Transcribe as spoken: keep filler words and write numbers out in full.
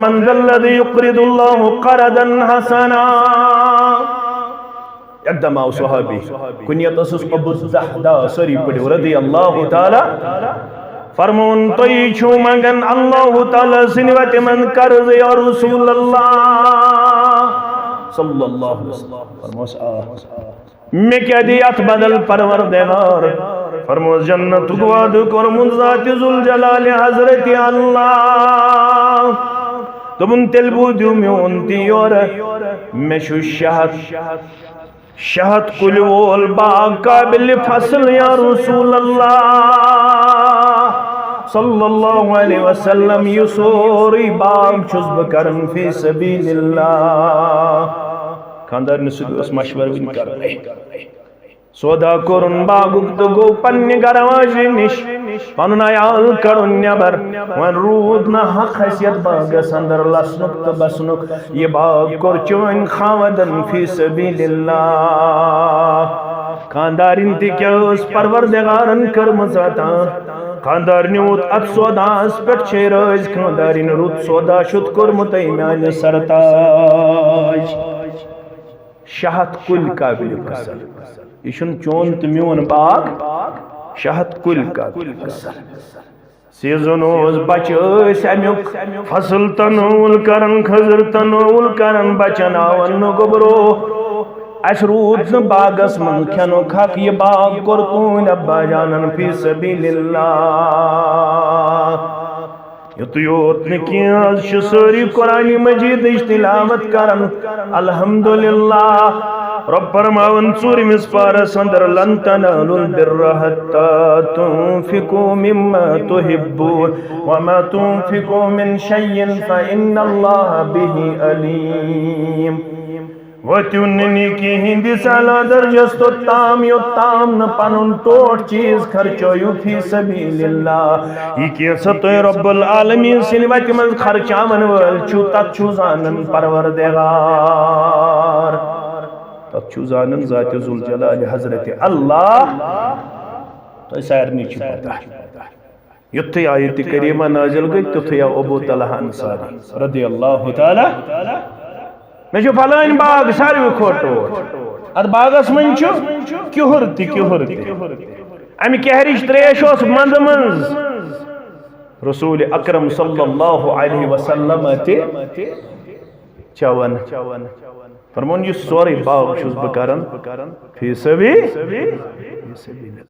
من ذا الذي يقرض الله قرضا حسنا؟ یکدم آو صحابی، کنیت ٲسٕس ابو الدحداح، سٲری پٔرِو، رضی اللہ تعالیٰ۔ فرمون، تُہۍ چھِو منٛگان اللہ تعالیٰ سٕنٛدِ وتہِ منٛز قرض یا رسول اللہ صلی اللہ علیہ وسلم؟ فرموس، آ۔ مےٚ کیٛاہ دِ یتھ بدل پروردگار؟ فرموس، جنتُک وعدٕ کوٚرمُت ذات ذوالجلال حضرت اللہ۔ دوٚپُن، تیٚلہِ بوٗزِو میون تہِ یورٕ، مےٚ چھُ شہد، شہد کُلۍ وول باغ قابل فصل یا رسول اللہ صلی اللہ علیہ وسلم، یہِ سورُے باغ چھُس بہٕ کران فی سبیل اللہ۔ خاندارنہِ سۭتۍ اوس مشورٕ وٕنہِ کرُن۔ سودا کوٚرُن باغُک تہٕ گوٚو پننہِ گرٕ واجنہِ نِش پنُن عیال کڑُن نٮ۪بر۔ وۄنۍ روٗد نہٕ حق حیثیت باغس اندر لسنُک تہٕ بسنُک۔ یہِ باغ کوٚر چٲنۍ خاوندن فی سبیل اللہ۔ خاندارِنۍ تہِ کیٛاہ ٲس پروردگارن کٔرمٕژ عطا؟ خاندارنہِ ووت اتھ سوداہس پٮ۪ٹھ چھے رٲضۍ۔ خاندارِنۍ، رُت سودا چھُتھ کوٚرمُت میانہِ سرتاج۔ شہد کُلۍ قابل فصل۔ یہِ چھُنہٕ چون تہٕ میون باغ، شہد کُلۍ قابل فصل۔ سیزن اوس، بچہٕ ٲسۍ امیُک، فصل تناول کران، کھٔزٕر تناول کران، بچن آون نہٕ گوٚبرو۔ اسہِ روٗد نہٕ باغس منٛز کھٮ۪نُک حق، یہِ باغ کوٚر تُہنٛدِ ابا جانن فی سبیل اللہ۔ یُتُے یوت نہٕ کینٛہہ، آز چھِ سٲری قرآن مجیدٕچ تلاوت کران۔ الحمدللہ۔ رب فرماوان ژوٗرمِس پارس اندر، لن تنالوا البر حتى تنفقوا مما تحبون وما تنفقوا من شيء فإن الله به عليم۔ وٲتِو نہٕ نیکی ہٕنٛدِس اعلیٰ درجس توٚت تام، یوٚت تام نہٕ پنُن ٹوٹھ چیٖز خرچٲیِو فی سبیل اللہ۔ یہِ کینٛژھا تُہۍ رب العالمین سٕنٛدِ وتہِ منٛز خرچاون وٲلۍ چھِو، تتھ چھُو زانان پروردگار۔ تتھ چھُو زانان ذات ذوالجلال حضرت اللہ۔ تۄہہِ سارنٕے چھِ پتہ۔ یُتھُے آیت کریمہ نازل گٔے، تیُتھُے آو ابو طلحہ انصاری رضی اللہ تعالیٰ۔ مےٚ چھُ فلٲنۍ باغ ساروی کھۄتہٕ ٹوٹھ۔ اتھ باغس منٛز چھُ کِہُر تہِ، کِہُر تہِ۔ امہِ کہرٕچ تریش اوس منٛزٕ منٛز رسول اکرم صلی اللہ علیہ وسلم تہِ چٮ۪وان۔ فرمون، یہِ سورُے باغ چھُس بہٕ کران فی سبیل۔